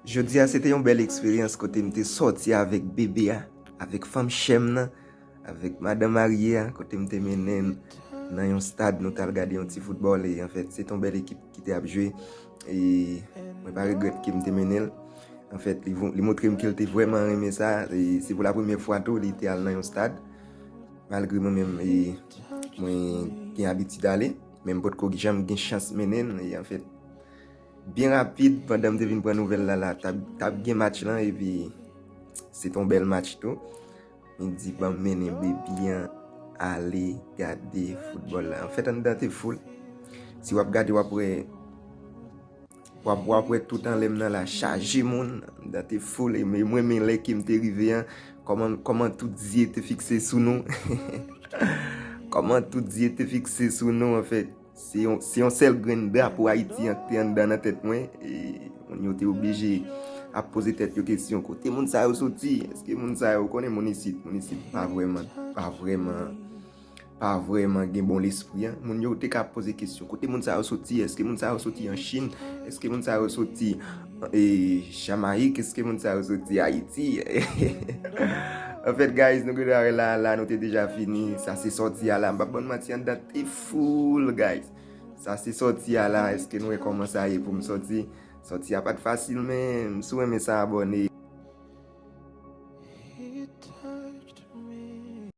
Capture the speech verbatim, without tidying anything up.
Jodi a se te yon bèl eksperyans kote m te sòti avèk bebe a, avèk fanm chè m nan, avèk madanm marye a, kote m te mennen l nan yon stad, nou t al gade yon ti foutbòl, e anfèt, se te yon bèl ekip ki te ap jwe, e mwen pa regrèt ke m te mennen l. Anfèt, li, vo- li montre m ke l te vrèman renmen sa, e se pou la premyè fwa tou, li te al nan yon stad, malgre mwen menm, e mwen gen abitid ale, men m potko janm gen chans mennen l, e anfèt, byen rapid, pandan m te vin pran nouvèl la, la, t ap, t ap gen match lan, epi se t yon bèl match tou. Li di, "Ban m mennen bebi an ale gade foutbòl la." Anfèt, anndan te foul. Si w ap gade, w ap wè, w ap, w ap wè tout anlè m nan la chaje moun. Anndan te foul, e men mwen, men lè ke m te rive an, kòman, kòman tout zye te fikse sou nou. Kòman tout zye te fikse sou nou, anfèt. Se yon, se yon sèl grenn drapo Ayiti an te anndan nan tèt mwen. E moun yo te oblije ap poze tèt yo kesyon, "Kote moun sa yo soti? Èske moun sa yo," konnen moun isit, moun isit pa vrèman, pa vrèman, pa vrèman gen bon lespri an. Moun yo te ka poze kesyon, "Kote moun sa yo soti? Èske moun sa yo soti an Chin? Èske moun sa yo soti e Jamayik? Èske moun sa yo soti Ayiti?" Anfèt, guys, nou gentan wè la, la, nou te deja fini. Sa se sòti a la. M p ap ban n manti, anndan te foul, guys. Sa se sòti a la. Èske nou wè kòman sa ye pou m sòti? Sòti a pa t fasil, men si w renmen sa, abòne.